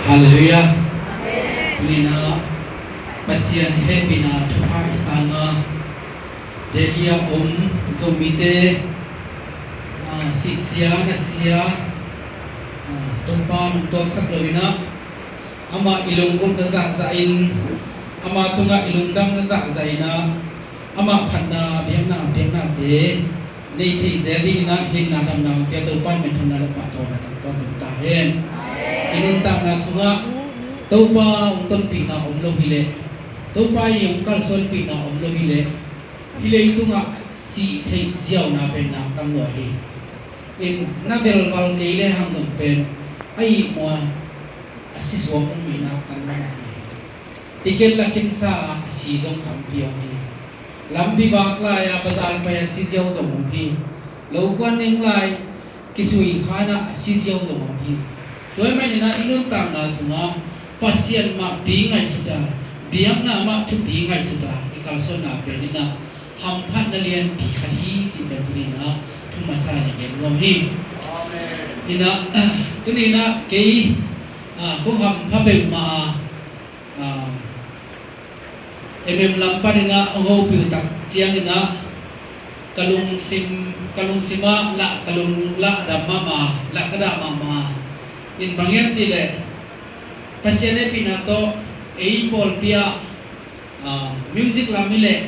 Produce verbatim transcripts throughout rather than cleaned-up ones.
Halleluiah. Nina Pasian hehpihna thupha i sanga Delhi a om Zomite, ah, sihsia nasia, ah, Topa nong tuaksak lo inah, amah i lunggulhna zahzah in, amah tungah i lungdamna zahzah inah, amah phatna biakna biaknate nei thei zel dingin ah hinna damna hong pia Topa in minthanna le pahtawina tangtawn tung ta hen. I nuntakna sungah Topa hong tonpihna om lo hileh, Topa i hong kalsuanpihna om lo hileh, hih leitungah sih theih ziauna pen nak tam lua hi. In na velval kei le hang zong pen a ihmua a si suak in mi nak tam lua hi. Ticket la khinsa a si zong tampi om hi. Lampi vak lai-a bazar pai a si ziau zong om hi. Lo kuan ning lai kisui khan a si ziau zong om hi. Tua ahih manin ah i nuntakna sungah Pasian mah pi ngaihsut a, biakna mah thupi ngaihsut a i kalsuanna pen inah hamphatna lianpi khat hi cih pen tuni inah thu masa in i gen nuam hi. Inah tuni inah kei, ah, kong hampha peuhmah a, ah, M M lam panin ah hong hopih uh tak ciangin ah ka lungsim, ka lungsim ah lah, ka lung lah dam mahmah, lah ka dah mahmah. In bang hiam cih leh Pasian hehpihna tawh ei pawlpi ah, ah, music lam hi leh,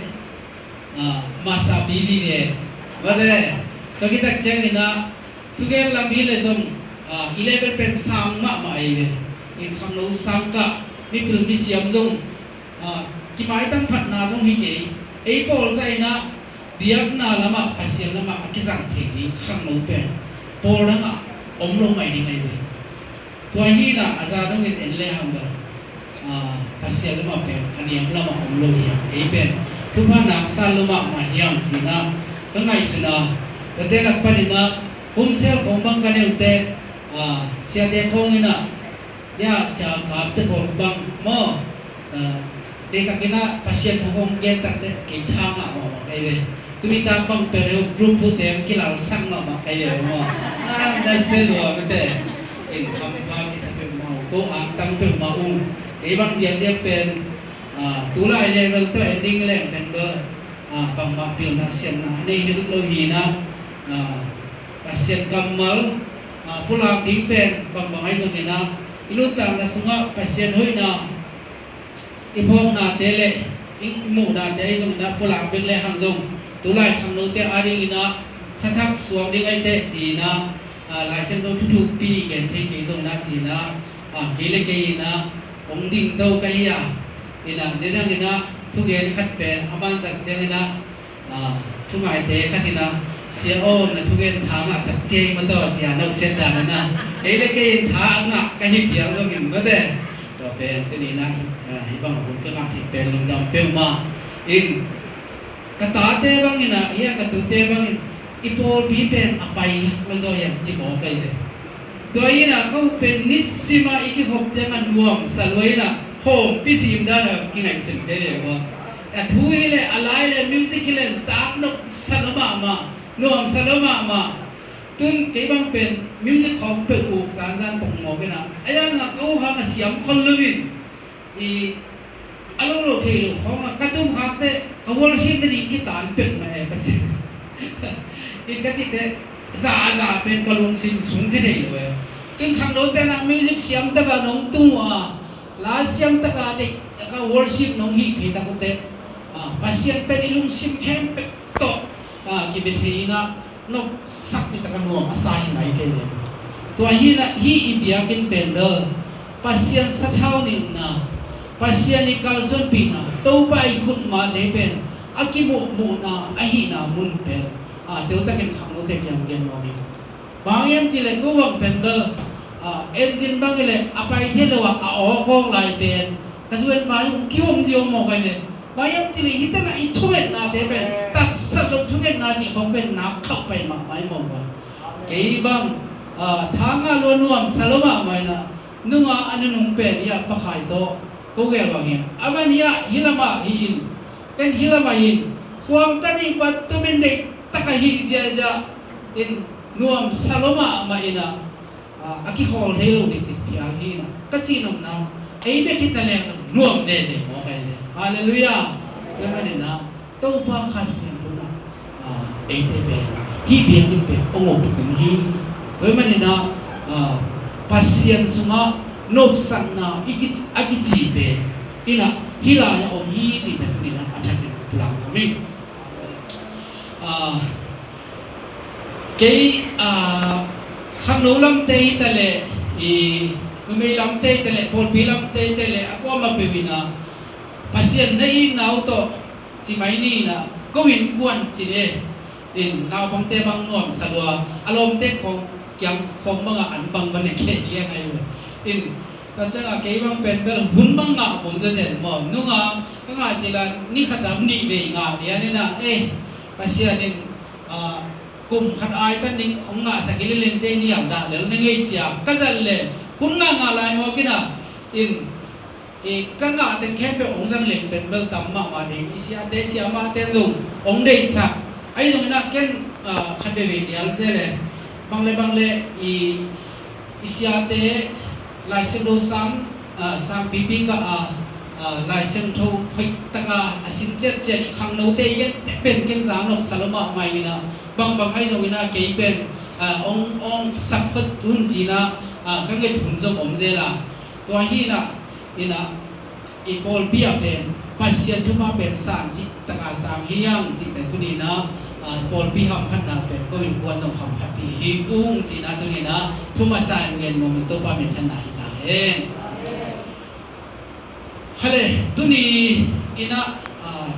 ah, masterpi vive. Mate, tua khit tak ciangin ah thugen lam hi leh zong, ah, i level pen sang mahmah ei ve. In khangno sang kah, mipil misiam zong, ah, kimaitang phatna zong hi kei. Ei pawl zah inah biakna lamah, Pasian lamah a kizang thei ding khangno pen pawl dangah om lo mai ding ahi ve. Tua hi inah a za dongin en le hang bel, ah, Pasian lamah pen a niam lamah om lo hi hang. Ei pen thupha nak sa lo mahmah hi hang ci inah ka ngaihsun a, tuate lak panin ah home cell khawng bang ka neute, ah, siate khawng inah, ya, sia kapte pawl bang maw, ah, deihtakin ah Pasian thu hong gen takte kei tha ngah mahmah ka hi ve. Tuni tak bang pen group thute hong kilalsak mahmah ka hi ve maw. Ah, na sia lua mate. In hampha kisa peuhmah uh, ko angtang peuhmah uh. Kei bang diakdiak pen, ah, tulai level tawh en ding leng pen bel, ah, bangmah pilna siamna a nei het lo hi inah, ah, Pasian kammal, ah, pulak ding pen bangbang ahi zongin ah i nuntakna sungah Pasian hoihna i phawknate le i muhnate ahi zongin ah pulak bek le hang zong tulai khangnote adingin ah thathak suak ding ahi teh ci inah, ah, Lai Siangtho thuthupi gen thei kei zongin ah ci inah, ah, kei le kei inah hong dingto ka hi a, inah nidang inah thugen khat pen a man tak ciangin ah, ah, thungaite khat inah, sia aw, na thugen tha ngah tak ciai mataw ci a, noksen dan inah kei le kei in tha ngah ka hi phial zongin mate. Tua pen tuni inah, ah, hih bang a hun ka ngah thei pen lungdam peuhmah. In ka tate bangin ah, ia ka tute bangin i pawlpi pen a pai hak lo zaw hiam ci mawk ahi ve. Tua inah ka u pen nisim ah i kikhop ciangah nuamsa lua inah hawmpi sim dan a kingaihsun kei ve maw. A thu hi leh, a lai le music hi leh zak nopsa lua mahmah, nuamsa lua mahmah. Tun kei bang pen music khawng peuh uk zanzan pong mawk inah a yang ah ka u hang a siam khol lo in, i a lo lo thei lo khawng a ka tum khak teh ka worship na ding kitan pek mah e Pasian. In ka cih teh za a za pen ka lungsim sung khia thei lo e. Kin khangno tenah music siam takah nong tung uh a, la siam takah deih takah worship nong hih phei tak uh teh, ah, Pasian pen i lungsim khempeuh tawh, ah, kibia thei inah nopsak cih takah nuam a sa hi mai kei ve. Tua hi inah hih i biakinn pen bel Pasian sathau nilhna, Pasian i kalsuanpihna, Topa i khut mah dei pen a kimuhmuhna ahihna mun pen, ah, teltakin khangnote kiang gen nuam hi. Bang hiam cih leh ko bang pen bel, ah, engine bang hi leh a pai thei lo ah a awkawk lai pen ka zuan vai hong kihong ziau mawk ahi ve. Bang hiam cih leh hih tengah i thungetnate pen tatsat lo thungetna cih khawng pen nak khauh pai mahmah hi mawk a. Kei bang, ah, tha ngah lua nuamsa lua mahmah inah nungah a nunung pen ia pakhai tawh ko gel bang hi a, aman ia hih lamah hi in, ken hih lamah hi in, khuang ka nih pat tumin deih tak a hih ziahziah in nuamsa lua mahmah inah, A kikhawl thei lo dikdik phial hi na ka cih nopna, ei bek hi ta leng zong nuam veve mawk ahi ve. Halleluiah. Tua manin ah Topa Kha Siangtho in ah eite pen hih biakinn pen hong op hun hi. Tua manin ah Pasian sungah nopsakna i kici, a kici pen in ah hih lai-ah om hi cih pen tuni in ah a thakin pulak nuam hi. Kei khangno lamte hi ta leh, i numei lamte hi ta leh, pawlpi lamte hi ta leh, a kuamah peuh in ah Pasian na itna uh tawh ci mai ni in ah ko innkuan ci ni. In naupangte bang nuamsa lua, a lawmte khawng kiang khawng bangah an bang bang ne kei liang ahi ve. In tua ciangah kei bang pen bel hun bang ngah bun zezen maw, nunga ka ngah cila ni khat ah nih vei ngah lian in ah, eh, Pasian in kum khat ai ka ning hong ngahsak hi lel in, cei niam dah lel na ngei cia ka zat le hun ngah ngah lai mawk in ah, in ka ngah teng khempeuh hong zang leng pen bel tam mahmah ding, i siate siamahte zong hong deihsak. Ahi zongin ah ken khat veivei nial zel e, bang le bang le i i siate Lai Siangtho sang, sang pipi kah a, Lai Siangtho hoih taka a sin ciatciat i khangnote i gen pen ken za nopsa lo mahmah in ah, bangbang ahi zongin ah kei pen hong, hong sak phot hun ci in ah ka nget hun zong om zel a. Tua hi in ah, in ah i pawlpi ah pen Pasian thupha pen san cih taka sang hi hang cihte tuni in ah, pawlpi hamphatna pen ko innkuan zong hamphatpih hi ung ci in ah tuni in ah thu masa in gen nuam in Topa minthanna hi ta hen. Hale, tuni in ah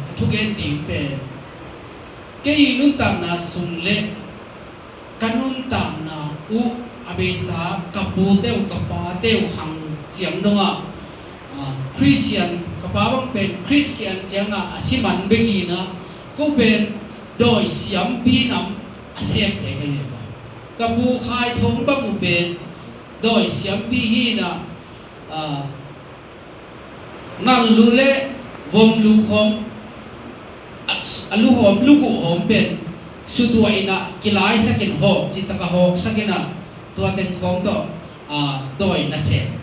ka thugen ding pen kei nuntakna sung le ka nuntakna uh a beisa ka pute uh ka pate uh hang ciang dongah Christian, ka pa bang pen Christian ciangah a si man bek hi in ah ko pen dawi siampi nam a septe ka hi a, ka pu Khai Thawng bang uh pen dawi siampi hi in ah ngallu le vomlu khawng a, a lu hawm lu guh hawm pen sutuah in ah kilaisak in hawk citaka hawksak in ah tua teng khawng tawh dawi nasem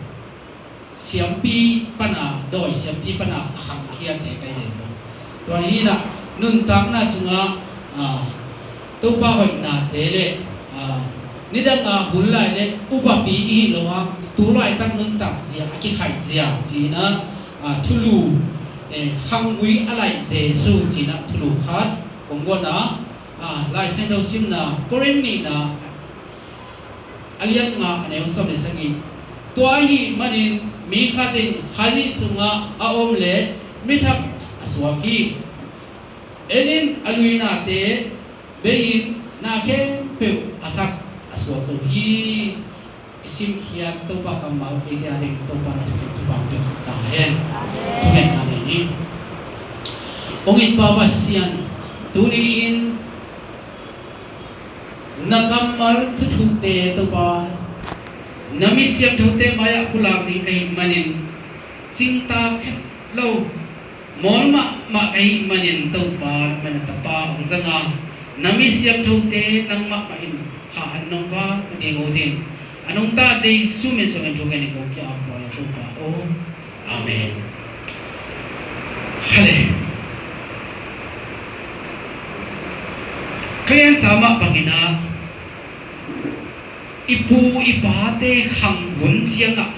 siampi pana, dawi siampi pana a khangkhiate ka hi. Tua hi in ah nuntakna sungah Topa hoihnate le nidanga hun lai le upapi i hih lo a tu laitak nuntak zia a kikhaih zia ci in ah thulu, khanggui a laih Jesu ci in ah thulu khat kong guan a, Lai Siangtho simna Korin nihna a lian nga a neu sawm le sagih. Tua ahih manin mi khat in Khazih sungah a om le mi thak a suak hi. En in a luinate bei in na khempeuh a thak a suak zo hi. I simkhiat Topa kammal eite a dingin Topa na thukin thupha piaksak ta hen. Thugen a nei ni. Hong it Pa Pasian, tuni in na kammal thuthukte Topa, na mi siangthote mai-ah pulak ding ka hih manin cingtak het lo mawl mahmah ka hih manin Topa, na man a tapa hong zanga na mi siangthote nang mahmah in kha an nong vak na ding ut in, a nungta Jesu min suangin thugen in ko kia a khual a Topa aw. Amen. Hale. Ka gensa mah bangin ah i pu i pate khang hun ciangah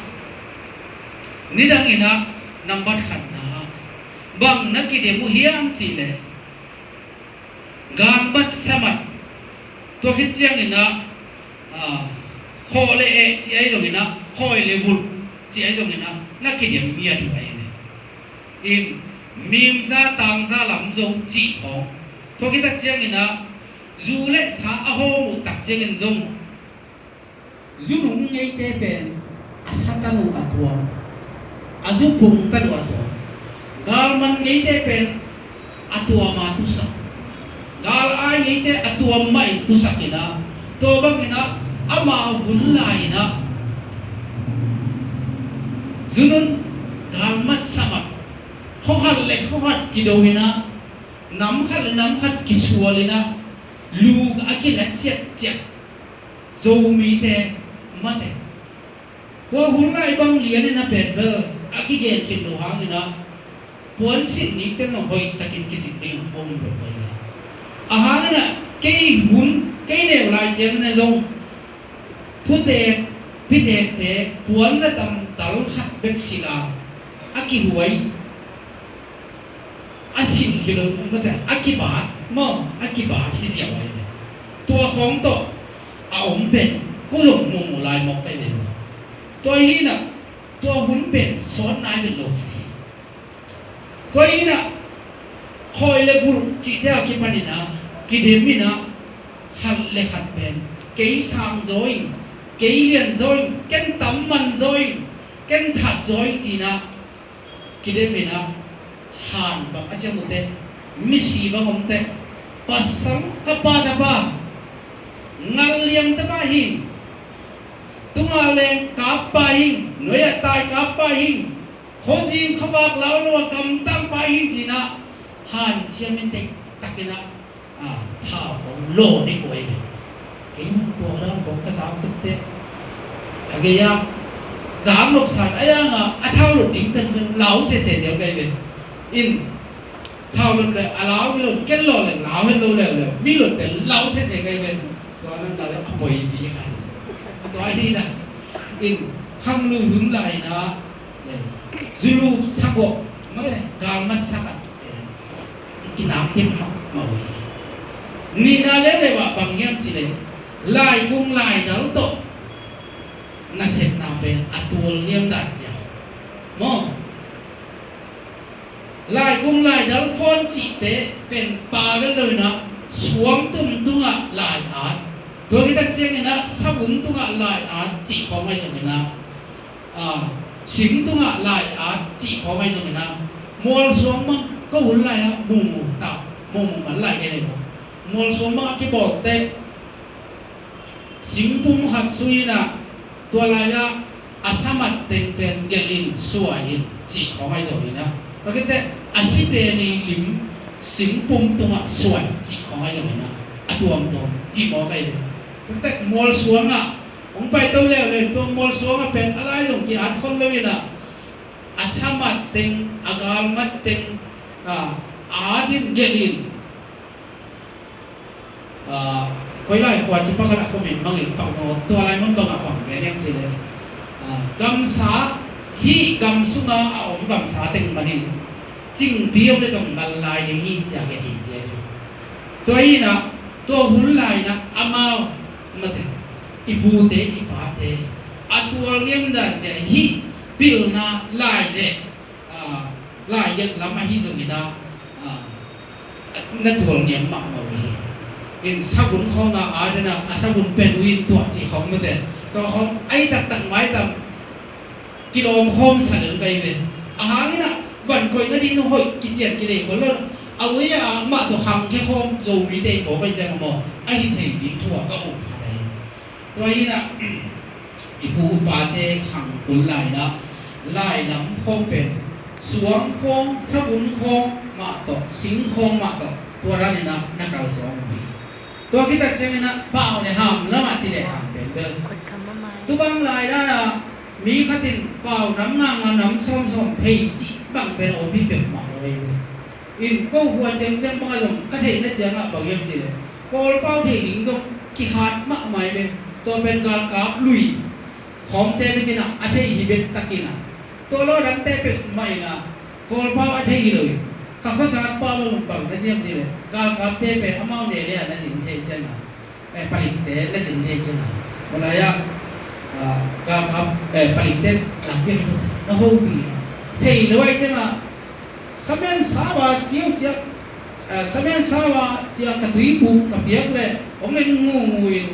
nidangin ah nambat khatna ah bang na kidem uh hiam cihleh galmat samat, tua khit ciangin ah khaw le eh ci ahi zongin ah, khawi le vulh ci ahi zongin ah na kidem miat uh ahi ve. In mimza tangza lam zo cih khawng, tua khit tak ciangin ah zu le sa a hawm uh tak ciangin zong zunung ngeite pen a sa tan uh a tuam, a zu phung tan uh a tuam. Galman ngeite pen a tuam a tusak, gal ai ngeite a tuam mah in tusak in ah, tua bangin ah amau hun lai in ah zunun galmat samat, khuakhat le khuakhat kido in ah, namkhat le namkhat kisual in ah, lu a kila ciatciat Zomite mate Tua hun lai bang lian in a pen bel a kigen khin lo hangin ah puan sin nikten zong hoih takin kisik ding a om lo pai ve. A hangin ah kei hun, kei neu lai ciangin ah zong putek, pitekte puan zatam tal khat bek sila a kihuai a sin hi lo, mate, a kibat maw, a kibat hi ziau ahi ve. Tua khawng tawh a om pen ko zong mumu lai mawk kai ve maw. Tua hi inah tua hun pen sawn nai vet lo khat hi. Tua hi inah hawi le vulh cihte a kipan inah kidem inah khat le khat pen kei sang zaw in, kei lian zaw in, ken tam man zaw in, ken that zaw in ci inah kidem inah han bang a ciam uh teh, misi bang om teh, pasal ka pa tapa ngal liang tapa hi, tunga leng kap pa hi, nuai ah tai kap pa hi, khuazing khavak lau lo a kamtang pa hi ci inah han ciam in tek tak inah a, thau hong law ni ko ei ve. Kei mah tua dan khong ka sang tuk teh a gei ah zang lop san a yang ah a thau lot ding pen lau sese deuh kai ve. In thau lot le a lau hi lo, ken law le lau het lo leuleu, mi lot pen lau sese kai ve. Tua nan lau a poi pi khat. Tua hi na in khang lui hun lai na Zulu sakawh mate, galmat sakah kinam ding mahmah uh hi. Nihna leuleu ah bang hiam cih leh laikung laidal tawh nasepna pen a tual niam dan zia maw. Laikung laidal phone cihte pen pa bel lo inah suang tum tungah lai at, tua kitak cianginah savun tungah lai at cih khawng ahi zonginah, a, sing tungah lai at cih khawng ahi zonginah, mualsuang bang ko hun lai-ah mumu ta, mumu man lai kei nei ko. Mualsuang bang a kibawlte singpum khat sui inah, tua lai-ah a samat teng pen gelh in suai in cih khawng ahi zonginah, tua khit teh a si pen i lim singpum tungah suai cih khawng ahi zonginah, a tuamtuam i mawk ahi ve. Tua khit teh mualsuangah hong paito leuleu, tua mualsuangah pen a lai zong ki-at khol lo inah, a samat teng, a galmat teng, a, at in gelh in, a, koi lai khua ci pakhat a khomin mangin pak maw, tua lai mun bangah bang ve hiam cih leh, a, gamsa, hih gam sunga a om gamsa teng manin cingpi om le zong mal lai ding hi ci a gen hi ci a hi. Tua hi inah, tua hun lai inah amau mate, i pute i pate a tual niam dan ci a hih pilna lai le, a, lai gelh lam ahi zonginah, a, na tual niam mahmah uh hi. In savun khawngah a dena a savun pen uh in tuah cih khawng mate, tua khawng ahi taktak maitam kilawm khawm sa lel kai ve. A hanginah van koih nading hoih kician kinei khol lo. A ui a mah tawh khangkhia khawm Zomite i pawh kai ciang a maw, ahi thei ding thu a ka up khat ahi. Tua hinah i pu i pate khang hun lai inah lai lam khawng pen suang khawng, savun khawng mah tawh, sing khawng mah tawh, tua dan inah na kalsuan uh hi. Tua khit tak cianginah pau le ham lamah ci le ham pen bel, tubang lai danah mi khat in pau nam nganga nam sawmsawm thei cih bang pen a om hi peuhmah lo ei ve. In ko khua ciamciam bangah zong ka theihna ciangah bang hiam cih leh Kawlpau thei ding zong kikhat mahmah ei ve. Tua pen galkap lui khawmte bikinah a thei hi bet takinah, tua lo dangte peuhmah inah Kawlpau a thei hi lo in, ka khuasat pau lo bang na ciam cih leh galkapte pen amau ne le a na zin thei ciangah, eh, palikte na zin thei ciangah, malai-ah, ah, galkap, eh, palikte na piak na hopih inah thei lo ai ciangah samen sawa ciau ciah, eh, samen sawa ciah ka tuibuk ka piak leh hong en ngungu in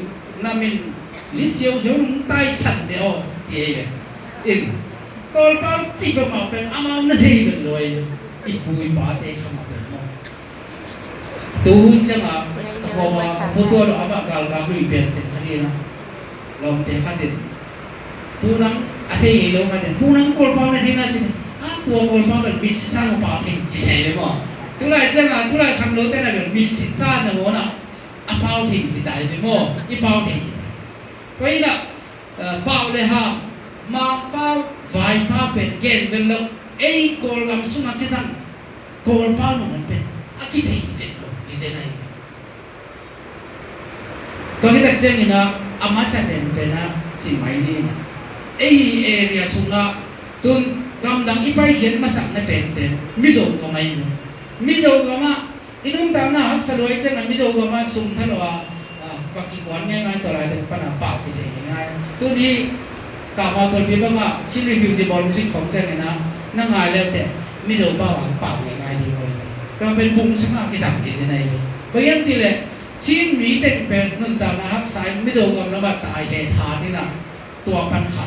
na min li siausiau nung taisan te aw ci ei ve. In Kawlpau cih peuhmah pen amau na thei vet lo ei ve. I pu i pate khamah pen maw. Tu hun ciangah ka kawma ka pu tua lo amah galkap lui pen sin khat hi inah lawmte khat in Pu Nang a thei ngei lo khat in, Pu Nang Kawlpau na thei na cin, a tua Kawlpau pen mi sitsa nung pau thei ci sei ve maw. Tulai ciangah tulai khanglote na pen mi sitsa nangawnah a pau thei hi ta hi ve maw. I pau thei hi ta. Tua inah, eh, pau le ham Mangpau, vaipau pen gen vet lo. Ei Kawlgam sungah kizang Kawlpau nangawn pen a kithei vet lo hi zen ahi ve. Tua hi tak ciangin ah, a masa penpen ah ci mai ni. Ei area sungah tun gamdang i paikhiat masakna penpen Mizo gam ahi ve. Mizo gamah i nuntakna haksa lua ahih ciangin Mizo gamah sum tha lo a, a, va kikuan ngeingai, tua laitak pan a pau kithei ngeingai. Tuni Kama Tolpi bangah Chin refugee bawl musik khong ciangin ah, na ngai le teh Mizo pau a pau ngeingai ding uh hi. Tua pen bung sangah kizang hi zen ahi ve. Bang hiam cih leh Chin mi teng pen nuntakna haksa in Mizo gam lamah tai he tha ding ah tua pan kha.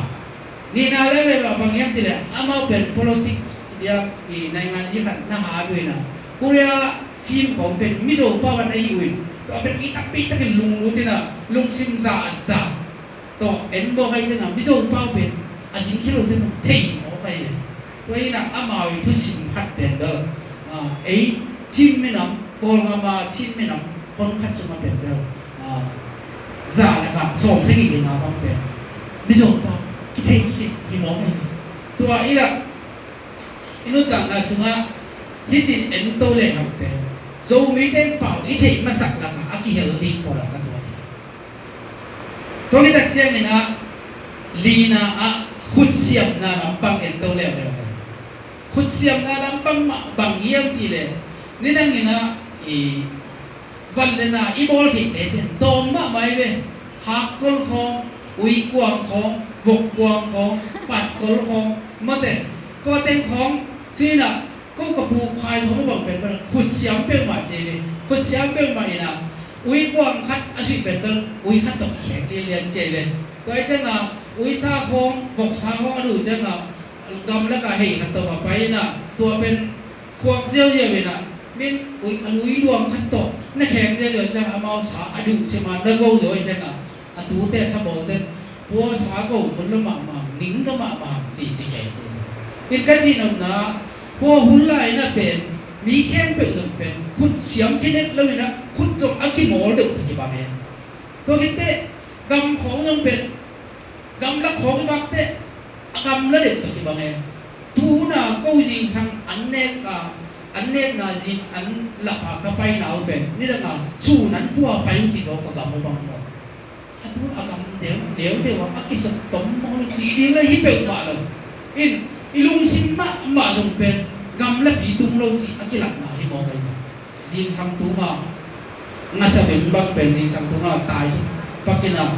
Nihna leuleu ah bang hiam cih leh amau pen politics dia i naingan zi khat na ha uh in ah, Korea film khong pen Mizo pau pan ahi uh in, tua pen mi tampi takin lunglut in ah lungsim za a za. Tua en mawk ahih ciangin Mizo pau pen a zin khia lote zong thei mawk ahi ve. Tua hi in ah amau i thusim khat pen bel, ah, ei Chin minam, Kawlgam a Chin minam hon khat sungah pen bel, ah, za lakah sawm sagih le nga bang pen Mizo pau kithei khit hi mawk ahi ve. Tua hi in ah i nuntakna sungah hih cin en to lehang pen Zomite in pau i theih masak lakah a kihel ding pawlkhat a tua hi. Tua hi tak ciangin ah lina ah khutsiamna lampang en to leuleu. Khutsiamna lampang mah bang hiam cih leh, nidangin ah i van le na i bawl theihte pen tawm mahmah hi ve. Hakkol khawng, uikuang khawng, vokkuang khawng, patkol khawng, mate, tua teng khawng, ci in ah ko ka pu Khai Thawng bang pen bel khutsiam peuhmah ci ve. Khutsiam peuhmah in ah uikuang khat a suih pen bel ui khat tawh kikhek lianlian ci ve. Tua ahih ciangin uisa khawng, voksa khawng a duh ciangin gamlakah hei khat tawh a pai in ah tua pen khuak ziauziau in ah, min ui, a ui luang khat tawh na khek ziauziau ciangin amau sa a duh sim a na go zo ahih ciangin a tute a sabawlte, "Hua sa go mun lo mahmah, ning lo mahmah," ci ci kei ci. In ka cih nopna, hua hun lai in ah pen mi khempeuh zong pen khut siam khin het lo in ah khut zong a kimawl deuh tawh kibang hen. Tua khit teh gam khawng zong pen gamlak khawng i bak teh a gamla deuh tawh kibang hen. Tu hun a ko zingsang an nek a, an nekna zing an lak a ka paina uh pen nidang a sun an pua pai uh ci zo ka gam uh bang maw. A tu a gam deuh deuh deuh a, a kisok tom maw lo cih ding la hi peuhmah lo. In i lungsim mahmah zong pen gamlapi tung lo cih a kilakna hi mawk ahi maw. Zingsang tunga ngasa beng bang pen zingsang tunga taisuk pak in ah,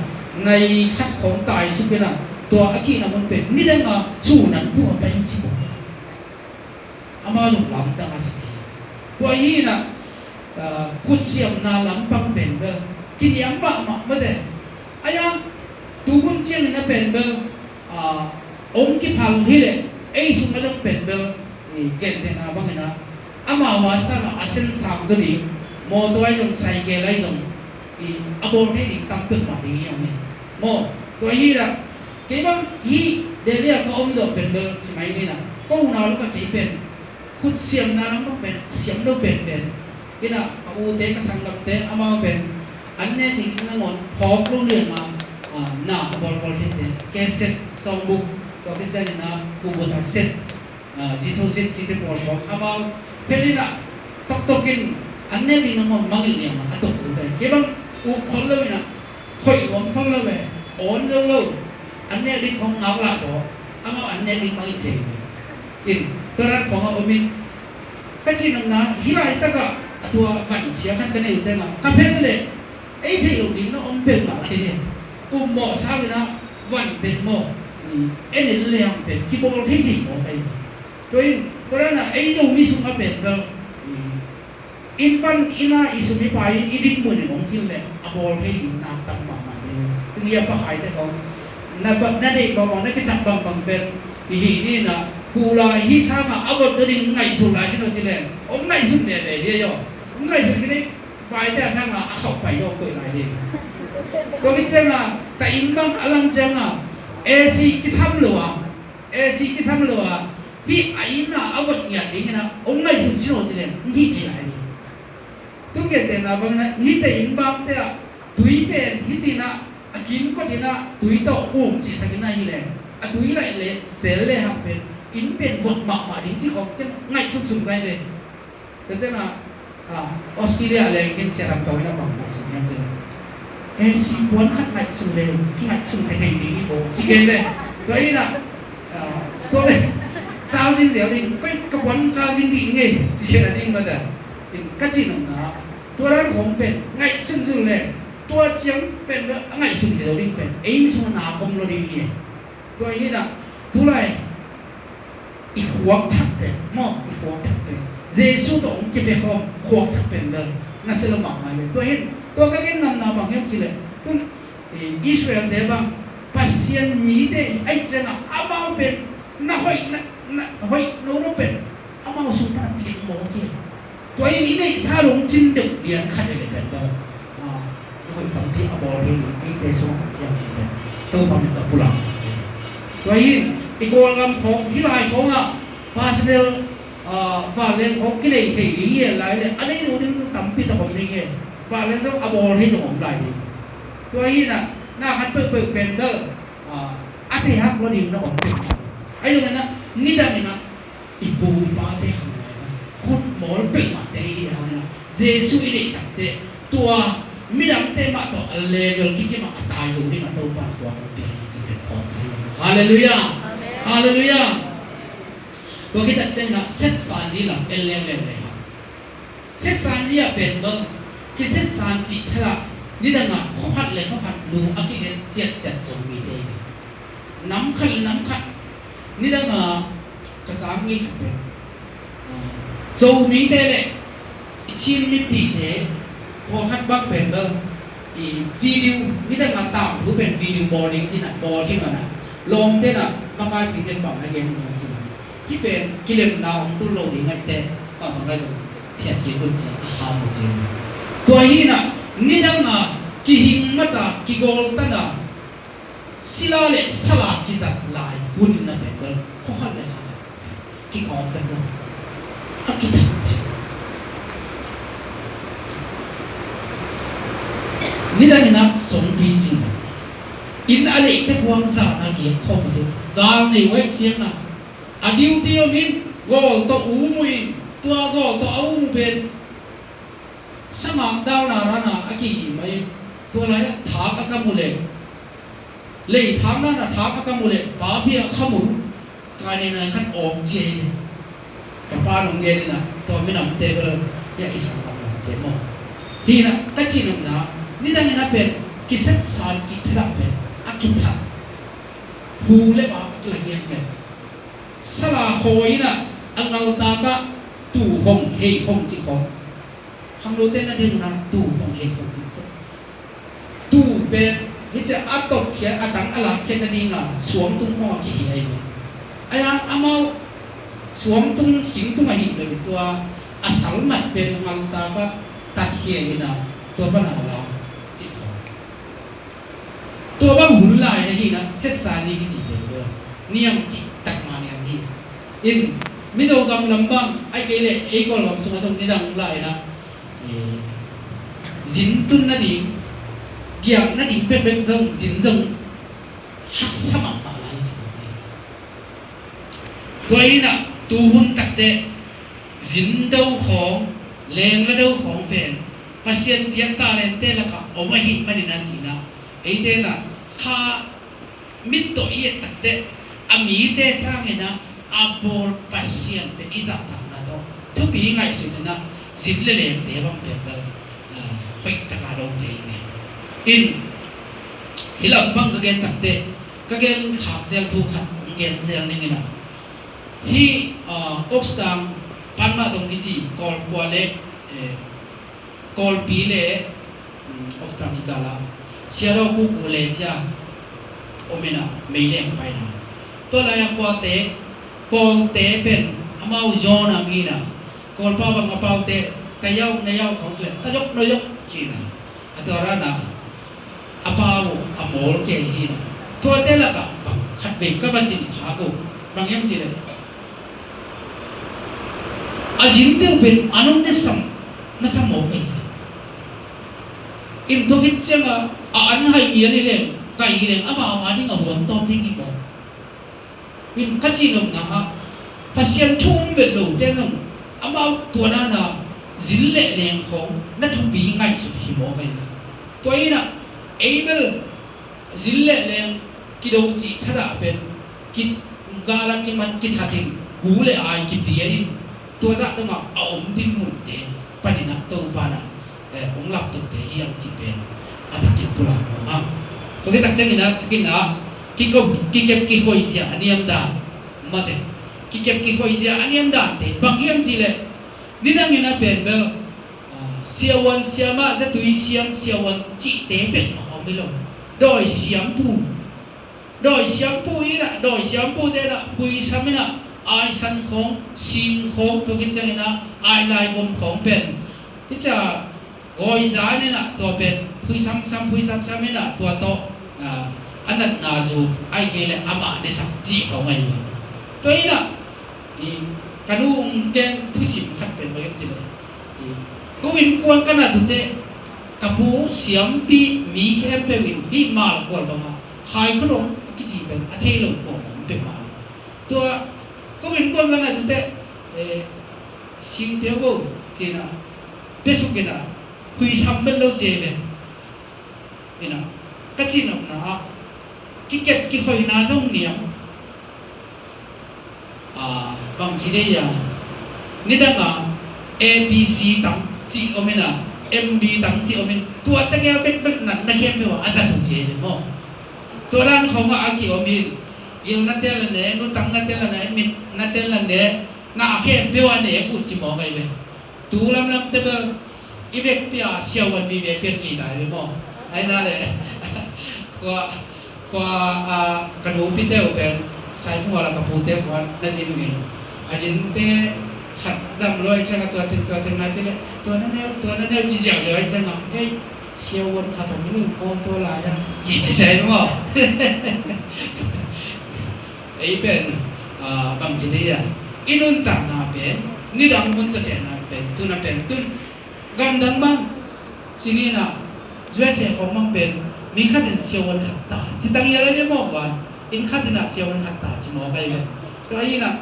nai khat khawng taisuk in ah, tua a kihna mun pen nidang a sun an pua pai uh ci maw. Amau zong lamdang a sak hi. Tua hi in ah, ah, khutsiamna lampang pen bel kiniam mahmah mate. Ahi a, tu hun ciangin a pen bel, ah, hong kiphal hi leh ei sung a zong pen bel, i, gentehna bangin ah, amau a sangah a sen sang zaw ding, mawtaw ahi zong, cycle ahi zong, i, a bawl thei ding tam peuhmah ding hi hang hi. Maw, tua hi in ah, kei bang hih Delhi ah ka om zawh pen bel ci mai ni in ah, ka unau lakah kei pen khutsiamna lam bang pen a siam lo penpen. In ah ka ute ka sanggamte amau pen an nek ding nangawn phawk lo liang a, ah, na a bawlbawl theite, cassette, songbook, tua khit ciangin ah kubuta set, ah, Ziso set cite pawl phawk amau pen in ah toktokin an nek ding nangawn mangngilh liang a a tok thute. Kei bang uk khol lo in ah, hoih nuam khol lo ve, awn zo lo, an nek ding khawng ngak lah zaw, amau an nek ding bangin thei ve. In, tua dan khawng a om in, ka cih nopna, hih laitakah a tua van sia khat ka neih uh ciangah, ka phen leh ei theih loh ding na om peuhmah kei hi. Ummawh sangin ah van pen maw, en in lehang pen kibawl thei thei maw kei hi. Tua in, tua dan ah ei Zomi sungah pen bel, inn pan inn a i sum i pai in i dinmun in hong cin leh a bawl thei ding nak tam mahmah hi. Tuni a pakhaite khawng na, na deih bangbang, na kicak bangbang pen i hih ni in ah, hu lai hih sangah a vot zaw ding ngaihsun lai sin aw ci leng hong ngaihsun veve ding aw. Hong ngaihsun kei leh vaite a sangah a khauh pai zaw koih lai ding. Tua khit ciangah ta inn bang a lam ciangah A C kisam lo a, A C kisam lo a, hih a inn a a vot ngiat dingin ah hong ngaihsun sin aw ci leng hong hih thei lai ding. Tu gentehna bangin ah hihte inn bakte ah tui pen hih ci-in ah a kimkot in ah tui tawh um cihsak in ah hi leng, A tui laih le sel le hang pen inn pen vot mahmah ding ci khawng ken ngaihsun sun kai ve. Ka ciang a, a, Australia leng ken sia ram tawh in a bang ngaihsun hiam ci le, AC puan khat ngaihsun le kingaihsun thei thei ding hi ko ci kei ve. Tua in a, a, tua le charging ziau ding, koi ka puan charging ding hi ci kei na ding mah ta. Ka ci nopna tua dan khawng pen ngaihsun sun le tua ciang pen a ngaihsun thei lo ding pen ei sung na khawm lo ding hi. Tua hi na, tulai i khuak thak pen maw, i khuak thak pen Jesu tawh hong kipia khawm khuak thak pen bel na sia lo mahmah hi. Tua hi, tua ka gen nopna bang hiam ci le, tun, eh, Israel te bang Pasian mite ahi ciang a amau pen na hoih, na, na hoih no no pen amau sung pan a piak mawk hi. Tua in i neihsa lungcin deuh lian khat i le pen bel, a, na hoih tampi a bawl hi, eite sung a piang hi pen Topa min tawh pulak. Tua in i Kawlgam khawng hih lai khawng ah personal, a, vanleng khawng kinei thei ding hi lai le a nei lo ding tampi tak om ding hi. Vanleng zong a bawl thei zong om lai ding. Tua hi na, na khat peuhpeuh pen bel, a, a thei hak lo ding na om ding. Ahi zongin a, nidang in a, i pu i pate khang lai na, khut mawl peuhmahte i hang na, Jesu i neih takteh tua midangte mah tawh a level kikim a tai zo ding a Topa in khua kong pia hi ci pen phawk ta hi. Halleluiah. Amen. Halleluiah. Tua khit tak ciangin a setsan zi lam en leuleu le hang. Setsan zi ah pen bang, kisetsan cih thadah nidang a khua khat le khua khat nu a kigen ciatciat Zomite hi. Nam khat le nam khat nidang a ka sang ngei khat pen, a, Zomite le i Chin mipite pawlkhat bang pen bang i video nidang a tangthu pen video bawl ding cin a bawl hi ngan a lawmte na makaipite bang a gen hi ngan cin a. Hih pen kilemna hong tul lo ding ahih teh, pamang a zong phiat kik un ci a, a kham uh ci. Tua hi na, nidang a kihing mata, kigawltan a, sila le sala kizat lai hun in na pen bel, khua khat le khua khat kikawm vet lo. A kithak te. Nidang in a songpi cing a, inn a neih tek huang zan a giak khawm a ci. Gal nei uh ahih ciang a, a duty om in, gawl tawh um uh in, tua gawl tawh a um uh pen, samang dauna rana a kihim a in, tua lai ah thak a kam uh leh, lei thak nana thak a kam uh leh, papi a kham uh, kai nei nai khat awng cia in. Ka pa nong gen in a, tua minamte bel, ya i sang lam lamte maw. Hi na, ka cih nopna, nidang in a pen, kisetsan cih thadah pen, a kithat. Hu le pa a kilagian pen. Sala khawi in a, a ngaltak ah tu hong hei hong ci khawng. Khangnote na ding na tu hong hei hong ci khawng. Tu pen hi cia a tawpkhiat, a tang a lakkhiat na ding a suangtung khawng a kihi ahi ve. Ahi hang amau suangtung singtung ahi lo tua a salmat pen ngaltak ah tatkhia in a tua pan a la ci khawng. Tua bang hun lai na hi na, setsa ni kici pen bel niam cih tak ma niam hi. In, Mizo gam lam bang, ai kei le ei Kawl gam sung a zong nidang lai na, eh, zin tun nading, giak nading pekpek zong, zin zong haksa mahmah lai ci pen hi. Tua hi na, tu hun takteh zin do khawng, lengla do khawng pen Pasian piak talente lakah om ahih manin a ci na, eite na kha mit tawh i et takteh a mite sangin a, a bawl Pasian pen i zahtakna tawh thupi ngaihsun in a, zin le lengte bang pen bel, ah, hoih taka dong thei hi. In, hih lam bang ka gen takteh, ka gen khak zel thu khat hong gen zel ning in a. Hih, ah, Oakstang Panma tong kici Kawl khua le, eh, Kawlpi le, um, Oakstang kikal ah Siadaw kuku le cia om in a, meileng paina. Tua lai a khuate, Kawlte pen amau zone a mi na, Kawlpau bang a paute, tayau nayau khawng le, tayok noyok ci na. A tua rana a pau a mawl kei hi na. Tuate lakah bang khat vei ka va zin khak uh, bang hiam ci le, a zin deuh pen a nong ne sam, na sam maw kei hi. In tua khit ciang a, a an hai ngial hi leng, kai hi leng, amau a ding a huam tawm ding hi ko. In ka cihnopna ah Pasian thu um vet lote zong amau tua dana zin le leng khawng na thupi ngaihsut hi maw ka hi. Tua inah ei bel zin le leng kido cih thadah pen ki gala kiman kithatin gu le ai kipia in tua dah dongah a om dinmunte paninah Topa nah eh, hong laptohte hi ang cih pen a thakin pulak nuam hang. Tua khit tak ciangin a sikin a kikop kikep kikhoih zia a niam dan mate kikep kikhoih zia a niam dante bang hiam cih leh nidangin a pen bel ah, siavuan siamah zatui siam siavuan cihte pen mah om hi lo. Dawi siampu dawi siampu inah dawi siampute inah phuisam inah aisan khawng sing khawng tua khit ciangin ah ailai gom khawng pen hi cia gawi zan inah tua pen phuisam sam phuisam sam inah tua tawh ah, a natna zu ai kei le amah nesak cih khawng ai. Tua inah i ka nu ung ken thusim khat pen bang em cih le i ko innkuan ka na tute ka pu siampi mi khempeuh in hih mal kual bangah khai khulong a kici pen a thei lo kual bang peuhmah. Tua ko innkuan ka na tute eh, singte ko cina pesuk ina hui sam bel lo ce ve. Ina ka cihnopna ah kikep kikhoihna zong niam ah, bang ci dei a nidang a A B C tang cih om ina M B tang cih om in tua tegel bekbek natna khempeuh ah a zat uh ci ei maw? Tua dan khawngah a ki om in gilnate la ne nutangna te la ne mitnate la ne na khempeuh a ne uh ci maw ngai ve. Tu lamlam te bel i vekpi a siavuan mi vekpi a kidai ve maw? Aina le khua khua a ka nupite uh pen saimua la ka pute khua na zin uh in a zinte khat dam luai ciang a tua teng tua teng na ci le tua na neu tua na neu ci ziau ziau ai ciang a ei siavuan khat om lu pho tua lai a ci ci sai maw? Ei pen ah, bang ci dei a i nuntakna pen nidang mun tua tehna pen tuna pen tun gamdang bang ci ni na U S A khawng bang pen mi khat in siavuan khat ta ci tang ia lai ve maw? Inn khat in ah siavuan khat ta ci maw kai ve. Tua inah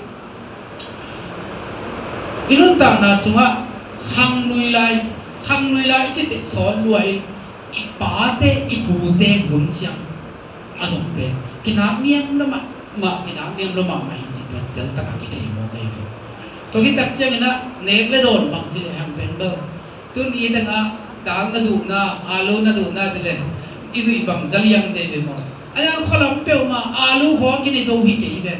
i nuntakna sungah khangnui lai khangnui lai i cite sawt lua in i pate i pute hun ciang a zong pen kinak niam lo mahmah kinak niam lo mahmah hi cih pen teltak a kithei maw ka hi ve. Tua khit tak ciangin ah nek le dawn bang ci le hang pen bel tun i tengah dal na duhna alu na duhna ti le i duh bang za liang te ve maw? A yang khualam peuhmah alu khua kine zo hi kei ve.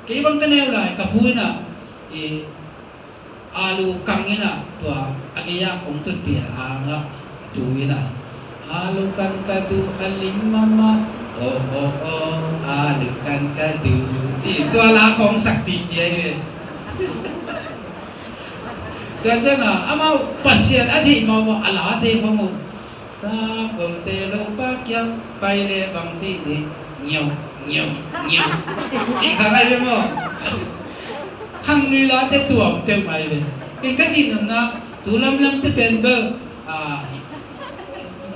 Kei bang ka neu lai ka pu inah i alu kang inah tua a gei ah kong tutpih a angah tu inah alu kan ka duh a lim mahmah oh oh oh alu kan ka duh ci tua la kong sakpih pia hi ve. Tua ciangah amau Pasian a deih mahmah a late khong uh Sakolte lo pa kiang pai le bang ci ni ngiau ngiau ngiau ci kha ngai ve maw? Khangnui late tuam peuh ngai ve. In ka cihnopna tu lamlam te pen bel a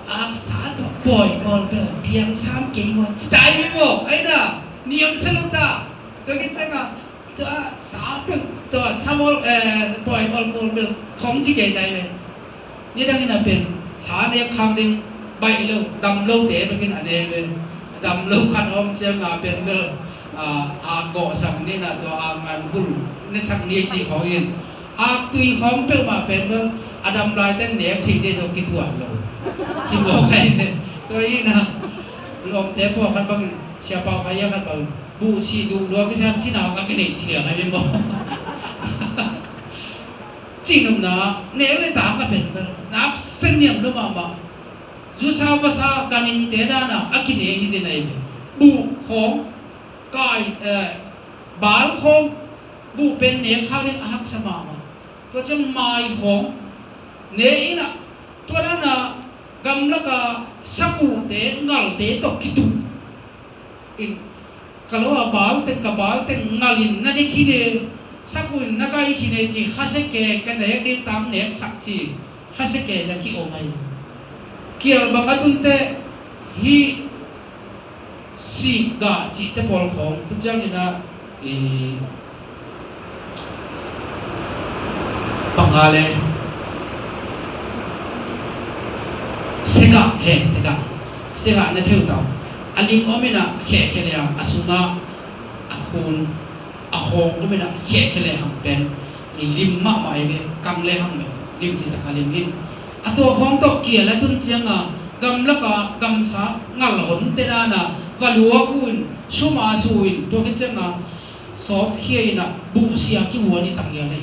aksa tawh pawi pawl bel piang sam kei maw ci tai ve maw? Aina niam sa lo ta. Tua kit ciangah tua sa peuh tua sa mawl eh pawi pawl pawl bel khong ci kei tai ve. Nidang in a pen sa nek khak ding baih lo dam lote bekin a ne ve. Dam lo khat a om ciang a pen bel a gawhsak ni na tua a ngan bul nesak ni ci khawng in a tui khawng peuhmah pen bel a dam laite nek thei dei zong kituat lo. Hi mawk ahi ve. Tua in a lawmte pawlkhat bangin siapau khaia khat bangin buhsih duh lua kisa cina ka kineih ci liang ahi ve maw? Cihnopna nek le tak a pen bel nak sen niam lo mahmah. Zusa vasa ganinte dana a kine hi zin ahi ve. Buh khawng kai eh, bal khawng buh pen nek khak ding a haksa mahmah. Tua ciang mai khawng ne inah tua dana gamlaka sakuhte ngalte tawh kituh in ka lo a bal teng ka bal teng ngalin na nek hi ne sakuh in na kai hi ne ci khasia ke ka nek ding tam nek sak ci khasia ke la ki om ahi. Kial bang a tunte hi sik gah cihte pawl khawng tu ciangin a I panga le sega he sega sega na theu tau. A ling om ina khekhe le a sunga a khun a khawng om ina khekhe le hang pen i lim mahmah i ve kang le hang me lim ci taka lim in. A tua khawng tawh kial a tun cianga gamlaka gamsa ngal hon te dana valuak uh in suma su in tua khit cianga sawpkhia ina buhsia kihuan i tang ia le.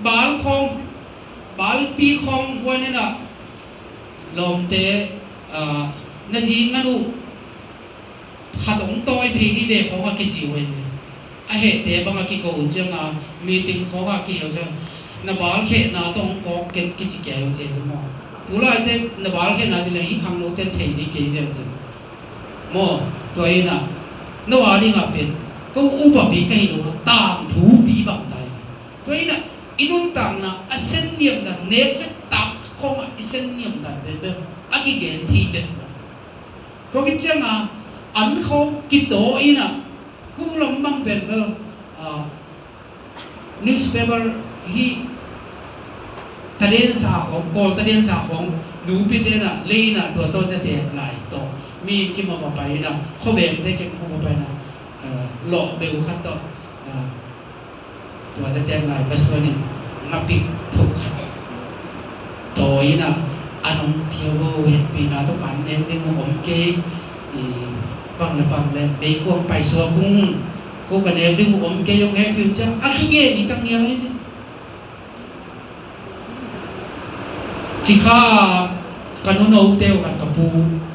Bal khawng balpi khawng huan ina lawmte na zi ngan uh khat ong tawi phei ni ve khawng a kici uh in a hehte bang a kiko uh cianga meeting khawng a kiheu ciang na bal khehna tawh ong kawk ken kici kei uh ciang maw. Tulaite na bal khehna ci le hi khang note thei ni kei ve uh ciang maw. Tua ina no a dingah pen ko upapi ka hi lo a tangthupi bang tai. Tua ina i nuntakna a senniamna nek le tak khawngah i senniamna pen pen a kigen thei vet lo. Tua khit cianga an khawng kitaw ina kulam bang pen bel newspaper hi tadensa khawng kawl tadensa khawng nupi tena leina tua tawh zaten lai tawh mi kimawh va pai ina khawvengte kem khawng va pai ina lawh beu khat tawh tua zaten lai va suan in ngapik thuk khat tawi ina a nong thia vo hehpihna tawh kan nek ding uh om kei. Bang le bang le meikuang paisuak ung ko ka nek ding uh om kei ong hehpih uh ciang a kingen i tang ia hi. Cikha ka nunote uh khat ka pu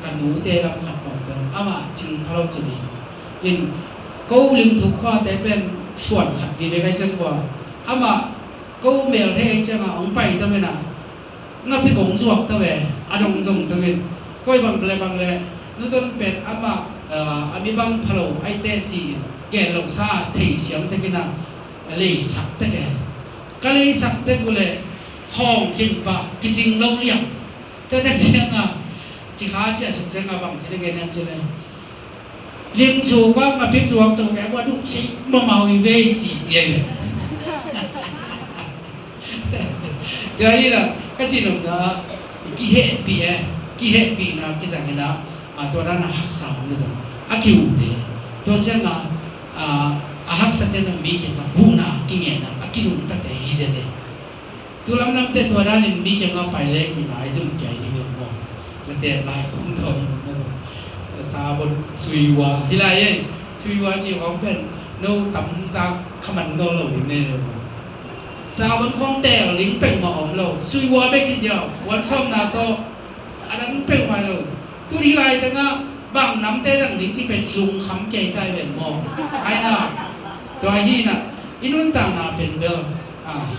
ka nute lam khat pawh pen amah cing phalo cin in ko ling thuk khuate pen suan khat vive kai ciang kua amah ko mel thei cianga ong pai ta mena ngapi kong zuak ta ve a dong zong ta min koi bang le bang le nuton pen amah a mi bang phalo aite ci in gen lo sa thei siam tekina leisak teke ka leisak tek ule hawng khin pah kicing lo liang. Tete cianga cikha cia suk cianga bang ci deke niam ci le ling cu bang a pik zuak to ve a duh ci mamau i vei ci cia ve. Tua hi la ka ci nopna kihehpih e kihehpihna kizang ina tua dana haksa hong zong a kiute tua cianga a haksa tena mi kena huhna kingena a kinungtate hi zete. Tu lamlamte tua danin mi kiangah pai leng i lai zum kiai ding uh maw? Zaten lai khong thaw ding uh maw? Sabon suiwa hi lai ei. Suiwa ci khong pen no tam zak khaman no lo ding nei lo maw? Sabon khong tel ding peng mah om lo. Suiwa bek hi ziau. Kuan sawmna tawh a dang peuhmah lo. Tuni lai tengah bang namte dang ding ci pen i lungkham kei tai ven maw? Aina tua hi na i nuntakna pen bel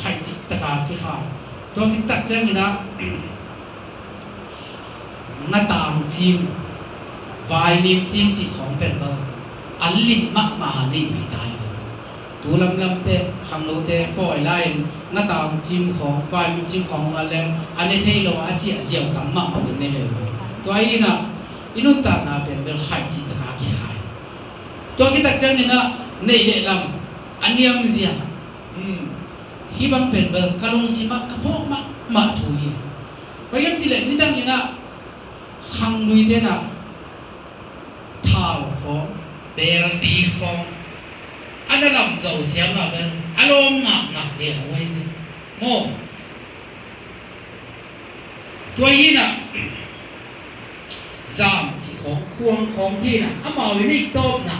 khaihcik taka kikhai. Tua kitak ciangin ah ngatang cim vaimim cim cih khawng pen bel an lim mahmah nei mi tai. Tu lamlamte khanglote pawi lai-in ngatang cim khawng vaimim cim khawng a le a ne thei lo a ciah ziau tam mahmah in ne le. Tua hi-in ah i nuntakna pen bel khaih cih taka kikhai. Tua kitak ciangin ah neih le lam a niam ziang. Hih bang pen bel ka lungsim ah ka phawk mahmah thu hi. Bang hiam cih leh nidangin ah khangluite in ah thau khawng, beldi khawng a na lam zo ciangah bel a lawm ngakngak liang uh ahi ve. Maw? Tua hi-in ah zam cih khawng, khuang khawng hi-in ah amau in i tawpna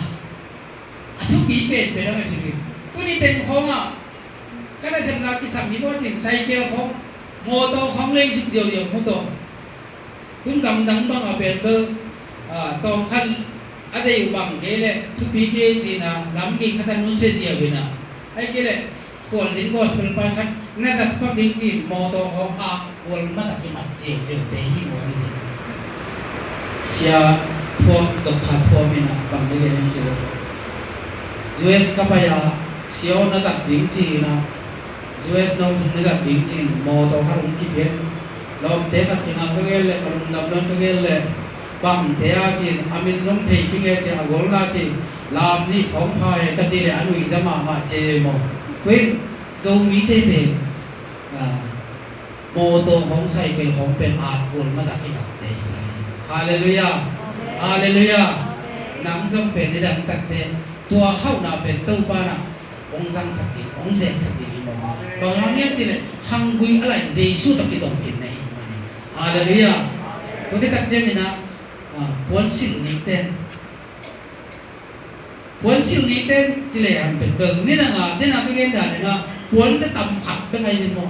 a thupi penpen a ka ci hi. Tuni teng khawngah ka nasepna kisam hi maw cin, cycle khawng, mawtaw khawng lei suk ziauziau mu tawh. Tun gamdang bangah pen bel tawmkhat a deih uh bang kei leh thupi kei ci-inah lam gei khat a nusia ziau inah, ahih kei leh khualzin gospel pai khat na zat pak ding ci-in mawtaw hawng ah gual mat a kimat ziauziaute hi maw hi. Sia Thuam, Doctor Thuam inah bang na gen hiam cih leh U S ka pai a sia aw na zat ding ci-inah U S no sung na zat ding ci-in mawtaw khat hong kipia. Lawmte khat kiangah ka gel leh ka lungdam lo ka gel leh bangte a ci-in a min zong thei kingei ci a golna ci Lam nih khawng pha e ka ti le a nuih za mahmah ce maw. Tua in Zomite pen, ah, mawtaw khawng, cycle khawng pen at kul mata kimatte hi lai. Halleluiah. Halleluiah. Nang zong pen nidang takte tua khauhna pen Topa na hong zangsak ding, hong zeksak ding hi mawk a. Bang hang hiam cih leh khanggui a laih Jesu tawh kizom khin na hi mah hi. Halleluiah. Tua khit tak ciangin ah, ah, puansilh ningten, puansilh ningten ci lehang pen bel nidang a, nidang a ka gen dan in ah puanza tam khat bek ahi ve maw.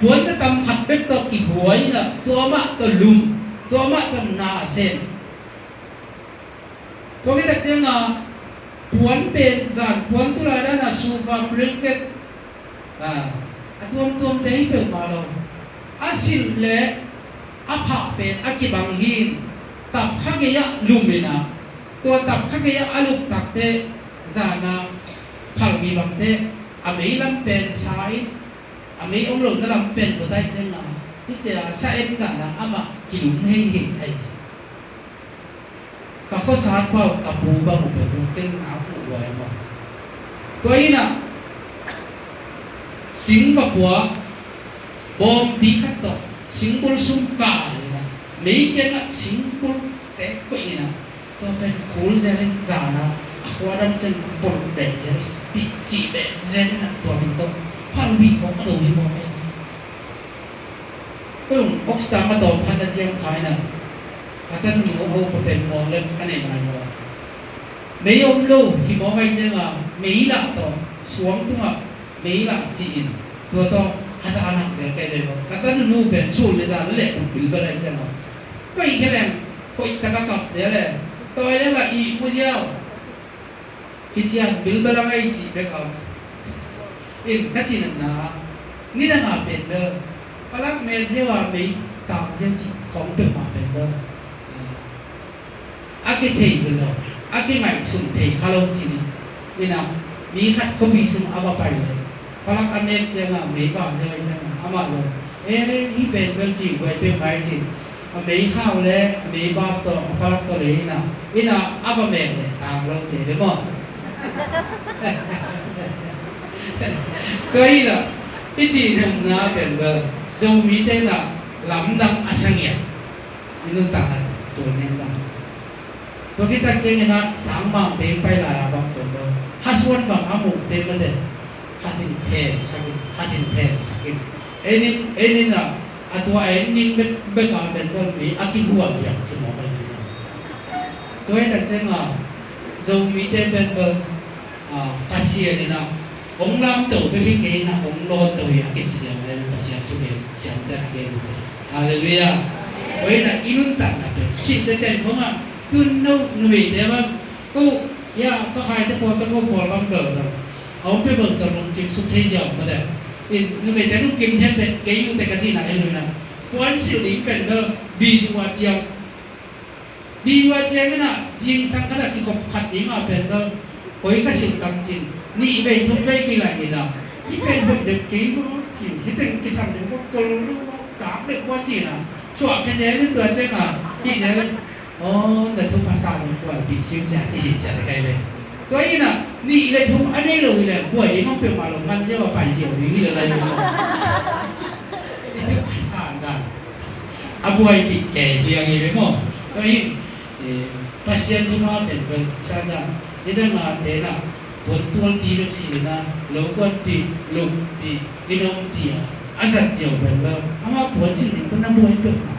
Puanza tam khat bek tawh kihuai in ah tua mah tawh lum, tua mah tawh na sem. Tua khit tak ciangin ah puan pen zan puan tu lai dan a sofa, blanket, ah, a tuamtuamte hi peuhmah lo. A silh le a phah pen a kibang hi in, tap kha gei ah lum in ah, tua tap kha gei ah a lup takte zan a phalbi bangte a mei lam pen sa in, a mei om lohna lam pen kua tai ciangin ah, hi cia sa em dan a amah kilum hei hei ahi. Ka khuasat pau ka pu bang uh pen ken nak uh lua e maw. Tua in ah sing va pua, bawmpi khat tawh singbul sung kah in ah, mei kiangah singbul tek koih in ah, tua pen khul zel in zan a a khua dam ciang pol beh zel in, pih cih beh zel in ah, tua pen tawh phalbi khawng a do hi maw e. Koi ung oxtang a tawm khat a ciang khai na, a tanu a upa pen muang lem a nei ngai maw. Mei om lo hi mawk ahi ciangin ah mei lah tawh suang tungah mei lah ci-in tua tawh a za a nak zel kei ve maw. Ka tanu nu pen sul le za le leh tuk bilbel ahi ciangin ah koi khe leng hoih tak a kap zel le, tawi leng lah ih mu ziau. Kician bilbel a ngai cih bek a, in ka cih natna, nidang a pen bel palak mek ziau a mei tak ziau cih khawng peuhmah pen bel a kithei bel lo, a kingaihsun thei kha lo cih ni. In ah mi khat khuapi sung a va pai le palak a mek ciangin mei vak ziau ahi ciangin amah lo, e, hih pen bel cih huai peuhmah ahi cih. A mei khau le a mei bap tawh a palak tawh le in ah, in ah a va mek le tang lo ci ve maw. Tua in ah i cih natna pen bel Zomite in ah lamdang a sa ngiat. I nuntakna tul neng dang. Tua khit tak ciangin ah sangmangte pai lai a bang pen bel hasuan bang a muhte mate khat in phensak in, khat in phensak in. En in, en in ah, a tua en ning bek, bek a pen bel mi a kihuan piak ci mawk ahi. Tua hi tak ciangin ah Zomite pen bel, ah, Pasian in ah hong lamto bek hi kei in ah hong lawnto hi a kici liang a, Pasian thugen siamte a gen ute. Halleluiah. Tua hi in ah i nuntakna pen sinte ten khong ah tun no numeite bang ko, ya, pakhaite pawl, ka ko pawl bang bel bel a om pe bel ta lungkim suk thei ziau mate. In numeite lungkim thei te kei ute ka cihna en uh in ah puansilh ding pen bel bizu a ciang. Bizu a ciang in ah zingsang khat ah kikhop khat ding a pen bel koi ka silh tam cin nih vei thum vei kilaih in ah hih pen hoih deuh kei vua cin, hih teng kisam deuh vua, kol deuh vua, kak deuh vua cin ah suah khe zel in tua ciang ah hih zel in. Aw, na thupha sa lo buai bih siu cia ci hi cia te kai ve. Tua in ah nih le thum a nei lo hi leh buai ding hong peuhmah lo, ngan ziau a pai ziau ding hi leh lai lo. I thupha sa dan a buai bih kei hiang hi ve maw. Tua in, eh, Pasian thupha pen pen sa dan nidang a te na puan tualpi bek si le na lo kuanpi, lukpi, i nompi a a zat ziau pen bel amah puan sin ding pen na buai peuhmah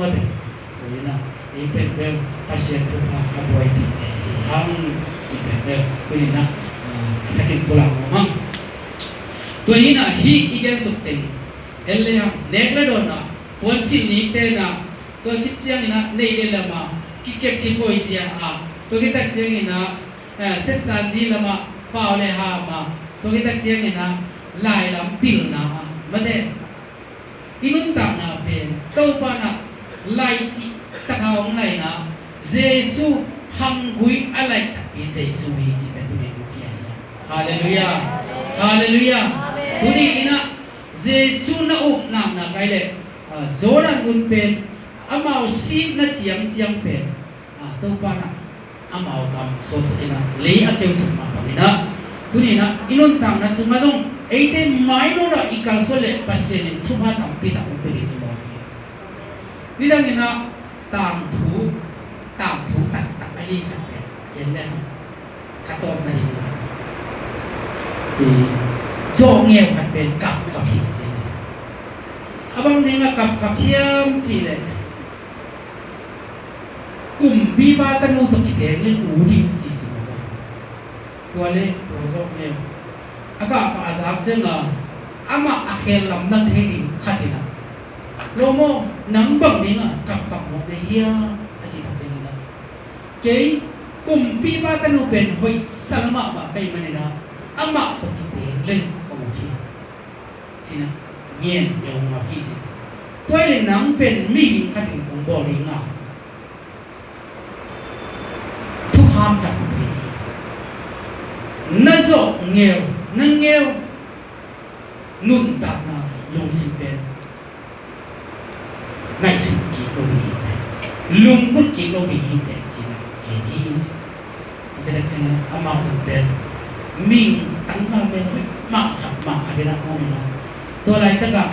mate. Tua hi in ah ei pen bel Pasian thupha a buai ding te hi hang cih pen bel tuni in ah, ah, a thakin pulak nuam hang. Tua hi in ah hih i gen suk teng en le hang, nek le dawn ah puansilh ningte in ah tua khit ciangin ah neih le lam ah kikep kikhawi zia ah, tua khit tak ciangin ah, eh, setsanzi lam ah pau le ham ah, tua khit tak ciangin ah lai lam pilna ah mate. I nuntakna pen Topa in ah lai cih tak a hong laihna, Jesu khanggui a laih takpi Jesu hi cih pen tuni in mukhia hi. Halleluiah. Halleluiah. Tuni in ah Jesu na upna na kai leh, ah, Jordan gun pen amau sikna ciangciang pen, ah, Topa in ah Amau kam suaksak in ah, lei a keusak mah bangin ah, tuni in ah i nuntakna sungah zong eite mainawt ah i kalsuan leh Pasian in thupha tampi tak hong pia ding hi mawk hi. Nidangin ah tangthu, tangthu taktak ahi khat pen, ken le hang ka tawpna dingin ah, i zawh ngeu khat pen kapkap hi ci. A bang dingah kapkap hiam cih leh, kumpipa tanu tawh kiteng le u ding ci ci maw. Tua le tua zawh ngeu a kapkap a zak ciangin ah, amah a khel lamdang thei ding khat in ah, lo maw, nang bang dingah kapkap mawk na hiam a cih tak ciangin ah, kei kumpipa tanu pen hoih sa mahmah ka hih manin ah, amah tawh kiteng leng ka ut hi, ci-in ah ngen neu ngap hi ci. Tua hi leh nang pen mihing khat in kong bawl ding a, thukham khat hong pia hi. Na zawh ngeu, na ngeu nuntakna lungsim pen ngaihsut kik lo ding hi teh, lunggulh kik lo ding hi teh, ci-in ah gen hi ci. Tua khit ciangin ah amau zong pen mihing tangval pen hoih mah khat mah khat in ah om in ah, tua laitak ah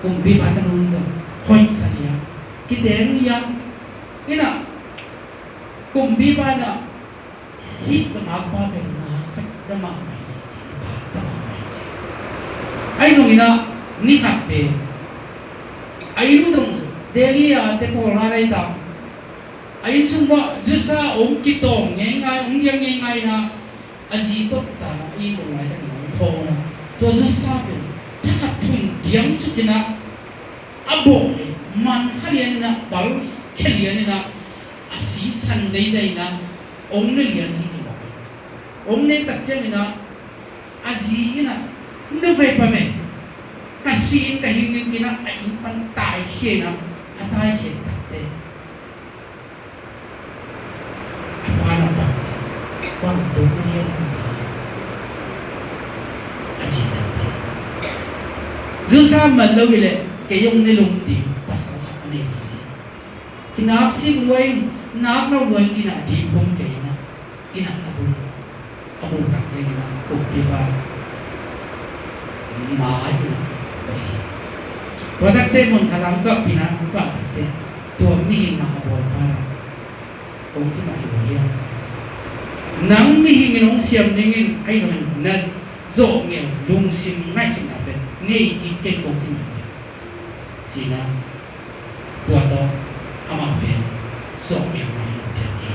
kumpipa tanu in zong hoih sa liang, kiteng liang in ah, kumpipa in ah, hih ka nakpa pen na hoih mahmah hi ci, pha mahmah hi ci. Ahi zongin ah ni khat pen a inn uh zong Delhi a te pawl ngai lai ta. A inn sung uah zusa hong kitawng ngeingai, hong diang ngeingai in ah, a zi tawh zan a inn lawng laitakin hong phaw in ah, tua zusa pen thakhat thu in diang suk in ah, a bawh leh man kha lian in ah, bal khia lian in ah, a si san zeizai in ah, hong ne lian hi ci mawk hi. Hong ne tak ciangin ah, a zi in ah, "Nu vei pa vei, ka si in ka hing in," ci-in ah, a inn pan taikhia in ah, a taikhia tak teh, a pa in ah bang ci, "Bang tua na hiam ka ta?" a ci tak teh, "Zusa man lo hi leh kei hong ne lum ding pasal khat a nei kha hi. Kinak sik lua ing, nak no lua ing," ci-in ah, a ding khum kei in ah, inn ah a tun. A muh tak ciangin ah kumpipa mai-ah a koih hi. Tua tak teh mun khat ah hong kap in ah, hong kah tak teh, tua mihing a bawlpa in ah, "Kong ci mah hi lo hiam? Nang mihing in hong siam ning in, ahi zongin na zawh ngeu lungsim ngaihsutna pen nei kik ken, kong ci mah hi," ci-in ah, tua tawh amah pen zawh ngeu mai-in ah piang hi.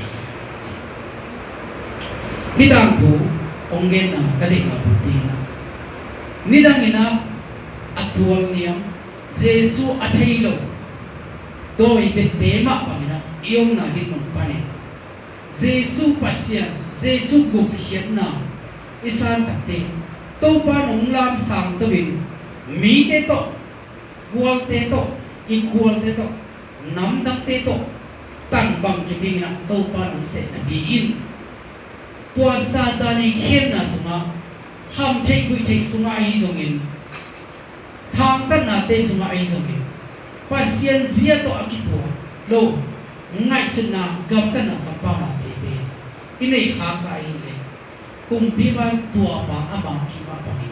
Hih tangthu hong genna ka deihna bulpi in ah, nidangin ah a tualniam, Jesu a thei lo dawi biate mah bangin ah i omna dinmun panin Jesu Pasian, Jesu gupkhiatna i san tak teh, Topa in hong lamsang to-in, mite tawh, gualte tawh, i gualte tawh, namdangte tawh tanbang kim dingin ah Topa in hong seh napi-in, tua Satan i khemna sungah, khamtheih guihtheih sungah ahi zongin, thangtatnate sungah ahi zongin, Pasian zia tawh a kituak lo ngaihsutna, gamtatna, kampauna teitei i neih khak ahih leh, kumpipa in tuapa ama kim mah bangin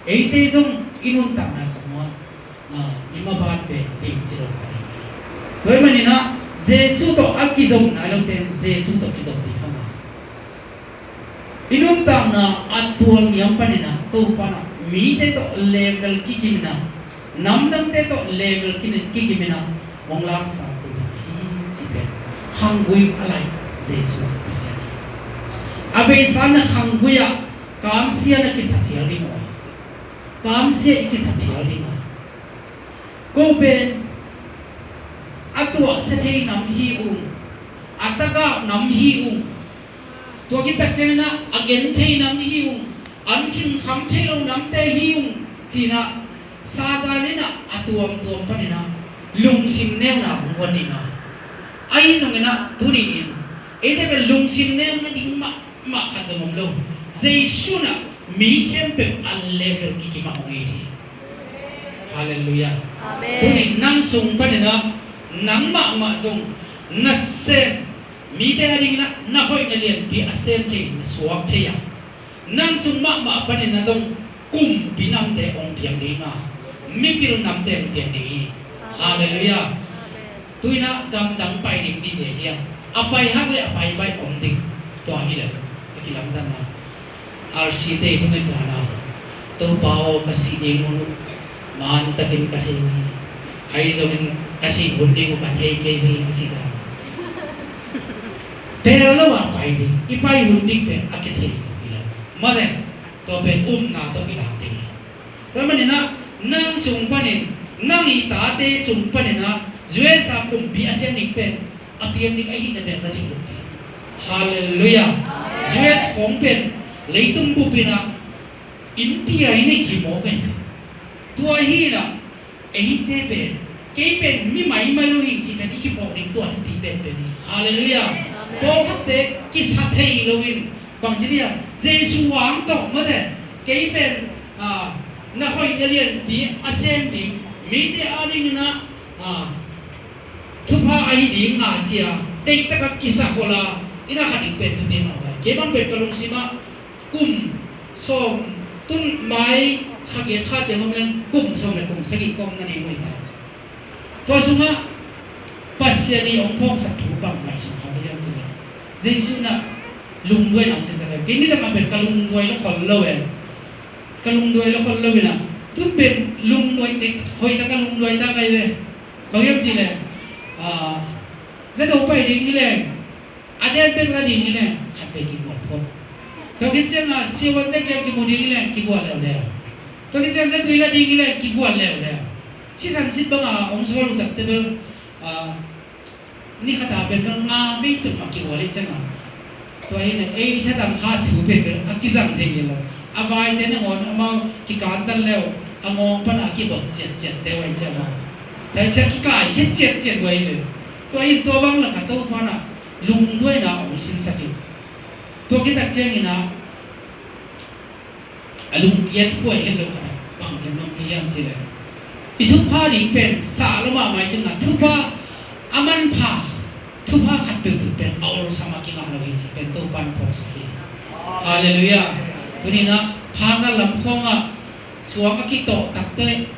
eite zong i nuntakna sungah, ah, i maban pen limci lo kha ding hi. Tua ahih manin ah Jesu tawh a kizom nai lote in Jesu tawh kizom ding hi hang a, i nuntakna a tualniam panin ah Topa in ah mite tawh level kikim in ah, namdangte tawh level kikim in ah, hong lamsang to ding hi cih pen khanggui a laih Jesu Pasian hi. A beisa in ah khanggui ah kamsia na kisa phial ding uh a, kamsia i kisa phial ding a, ko pen a tuahsia thei nam hi ung, a tagah nam hi ung, tua khit tak ciangin ah a genthei nam hi ung, an khimkham thei lo namte hi ung, ci-in ah Satan in ah a tuamtuam panin ah lungsim neuna hong guan ding a. Ahi zongin ah tuni-in eite pen lungsim neu nading mahmah khat zong om lo. Jesu in ah mi khempeuh a level kikim ah hong it hi. Halleluiah. Amen. Tuni-in nang sung panin ah nang mahmah zong nasem Mite a dingin ah na hoih na lianpi a sem thei, na suak thei a, nang sung mahmah panin ah zong kumpi namte hong piang ding a, mipil namte hong piang ding hi. Halleluiah. Tu-in ah gamdang pai ding vive hiam? A pai hak le a pai baih om ding. Tua hi leh a kilamdanna. R C te i thungen dan a, Topa aw, ka sih ding hun uh man takin ka thei hi. Ahi zongin ka sih hun ding uh ka thei kei hi, a ci dan a. Pel lo a pai ding, i pai hun ding pen a kithei lo hi leh. Mate, tua pen upna tawh i lak ding hi. Tua manin ah nang sung panin, nang i tate sung panin ah U S a kumpi a sem ding pen a piang ding ahihna pen na theih loh ding. Halleluiah. U S khawng pen leitung bup in ah innpi a i neih hi mawk hi. Tua hi in ah eite pen, kei pen mi maimai lo hi cih pen i kiphawk ding tua thupi penpen hi. Halleluiah. Pawlkhatte kisa thei loin bangci dia, Jesu hang tawh mate, kei pen, ah, na hoih na lianpi a sem ding, mite a dingin ah, ah, thupha ahi ding a ci a, deihtak a kisa khol a i na kha ding pen thupi mah vai. Kei bang pen ka lungsim ah kum sawm, tun mai kha giat kha ciang om leng kum sawm le kum sagih kawm na nei muai ta. Tua sungah Pasian i hong phawksak thu bang ngaihsun kha ka hiam cih leh, Jesu in ah lungduai na hong sinsak hi. Kei nidang a pen ka lungduai lo khol lo e. Ka lungduai lo khol lo in ah, tu pen lungduai, hoih tak a lungduai ta ka hi ve. Bang hiam cih leh, ah, zato pai ding hi leh, a den bek la ding hi leh khatvei kigual phot. Tua khit ciangin siavuante kiang kimu ding hi leh kigual leuleu. Tua khit ciangin zatui la ding hi leh kigual leuleu. Sisan sit bang a hong sual uh takte bel, ah, ni khat a pen bel nga vei peuhmah kigual hi ciangin, tua hi in ah ei thatang hat thu pen bel a kizang thei hi lo. A vaite nangawn amau kikantan le uh, a ngawng pan a kibot ciatciatte uh ahi ciangin, thai ciat kikai khit ciatciat uh ahi ve. Tua hi in tua bang lakah Topa in ah lungduaina hong sinsak hi. Tua khit tak ciangin ah a lungkiat huai het lo khat ah bang gen nuam ka hiam cih leh, i thupha ding pen sa lo mahmah hi ciangin ah thupha a manpha, thupha khat peuhpeuh pen a olsam a kingah lo hi cih pen Topa in phawksak hi. Halleluiah. Tuni in ah pha ngal lam khawng ah suang a kitawh takte,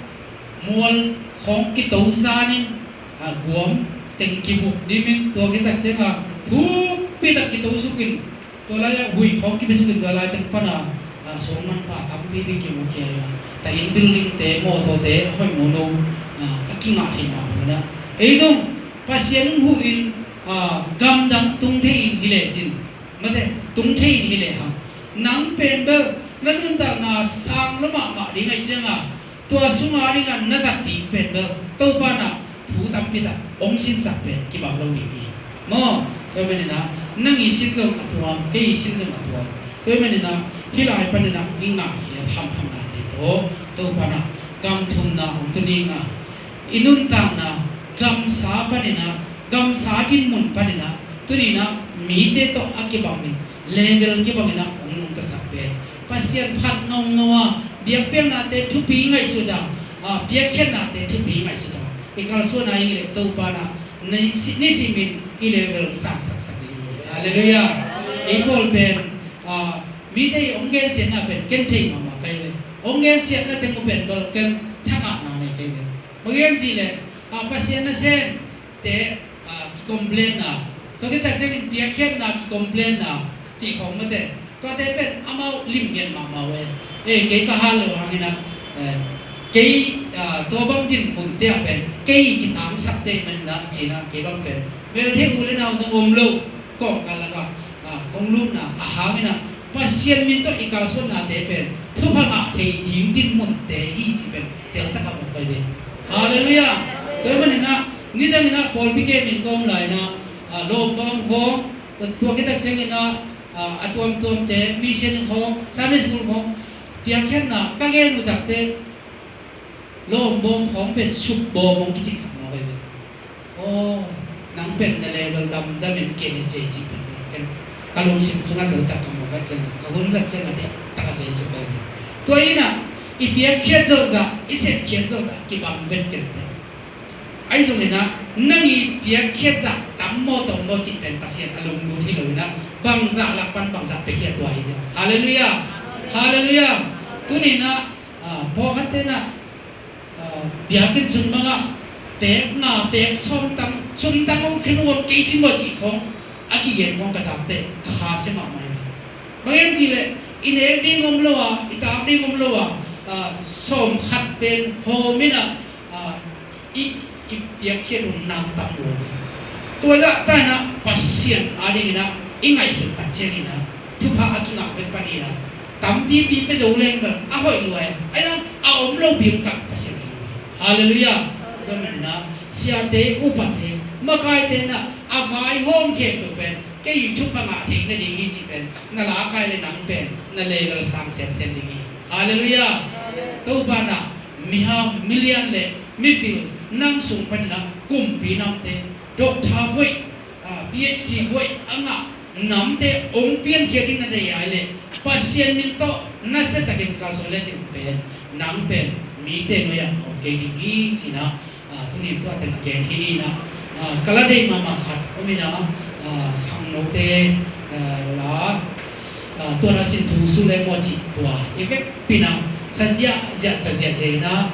mual khawng kito zanin, ah, guam teng kivuk dimin, tua khit tak ciangin ah thukpi tak kito sukin, tua lai-ah huih khawng kipia sukin, tua lai teng pan a, ah, suang manpha tampipi kimukhia hi a, ta in buildingte, mawtawte a hoih nono, ah, a kingah thei mah bangin ah, ei zong Pasian hong huh in, ah, gamdang tung thei in hi lecin, mate, tung thei in hi lehang, nang pen bel na nuntakna sang lo mahmah ding ahih ciangin, tua sungah dingin na zat ding pen bel Topa in ah thu tampi tak hong sinsak pen kibang lo ding hi. Maw, tua manin ah nang i sin zong a tuam, kei i sin zong a tuam. Tua manin ah hih lai panin ah i ngahkhiat hamphatnate tawh Topa in ah gam thumna hong tun ding a, i nuntakna gamsa panin ah, gamsa dinmun panin ah, tuni in ah mite tawh a kibangin, level kibangin ah hong nungtasak pen Pasian phat ngaungau a, biakpiaknate thupi ngaihsut a, ah, piakkhiatnate thupi ngaihsut a, i kalsuan a hi leh Topa in ah ni si, nisimin i level sangsaksak ding hi. Halleluiah. Ei pawl pen, ah, mite i hong gensiatna pen ken thei mahmah ka hi ve. Hong gensiatna teng uh pen bel ken thangahna nei ka hi ve. Bang hiam cih leh, ah, Pasian nasemte, ah, kicomplain na, tua khit tak ciangin piakkhiatna kicomplain na cih khawng mate, tuate pen amau limgen mahmah uh e. Eh, kei ka hal lo hangin ah, eh, kei, ah, tua bang dinmunte ah pen kei kitangsakte ahih manin ah ci-in ah kei bang pen, melte u le nau zong om lo, kawmkal lakah, ah, hong lutna a hangin ah Pasian min tawh i kalsuannate pen thupha ngah thei ding dinmunte hi cih pen teltak a mu ka hi ve. Halleluiah. Tua ahih manin ah nidangin ah pawlpi camp in ka om lai-in ah, ah, lawm ka om khawng, tua khit tak ciangin ah, ah, a tuamtuamte, mission khawng, Sunday school khawng, piakkhiatna ka gen uh takte, lawm bawm khawng pen suk bawm hong kiciksak mawk ahi ve. Aw, nang pen na level damdam in ken hi ci, ci pen ken ka lungsim sungah teltak ka mawk ahih ciangin, ka hun zat ciangin a tektak a gen suk ahi ve. Tua hi-in ah i piakkhiat zawhzah, i sepkhiat zawhzah kibang vet ken pen. Ahi zongin ah nang i piakkhiat zah Tam maw, tawm maw cih pen Pasian a lunglut hi lo inah, bangzah lak pan bangzah pia hi a tua hi zia. Halleluiah. Halleluiah. Tuni inah, ah, pawlkhatte inah, ah, biakinn sung bangah pek nga, pek sawm tang, sum tang hong khen uh kei si maw cih khong a kigen khong ka zak teh ka kha sia mahmah hi. Bang hiam cih leh i nek ding om lo a, i tak ding om lo a, ah, sawm khat pen hawm inah, ah, i, i piakkhiat hun nang tam lo. Tua zah ta inah Pasian a ding inah i ngaihsut tak ciang inah thupha a kingah bek pan inah tampipi pia zo leng bel a hoih lua e. Ahi zong a om lo bim tak Pasian hi lo. Halleluiah. Tua man inah siate, upate, makaite inah a vaihawm khempeuh pen kei thupha ngah theih nading hi cih pen na lakai le nang pen na level sang semsem ding hi. Halleluiah. Topa inah mihau, milian le mipil nang sung pan inah kumpi namte, doctor buaih, ah, PhD buaih a ngah namte hong piankhiat ding na deih a hih leh Pasian min tawh nasia takin kalsuan lecin pen nang pen mite nuai-ah om kei ding hi ci inah, ah, tuni tua teng a gen hi ni inah, ah, ka la deih mahmah khat om inah, ah, khangnote, ah, la, ah, tua na sin thu su le maw cih tua i vekpi inah sa ziahziah, sa ziahziah inah,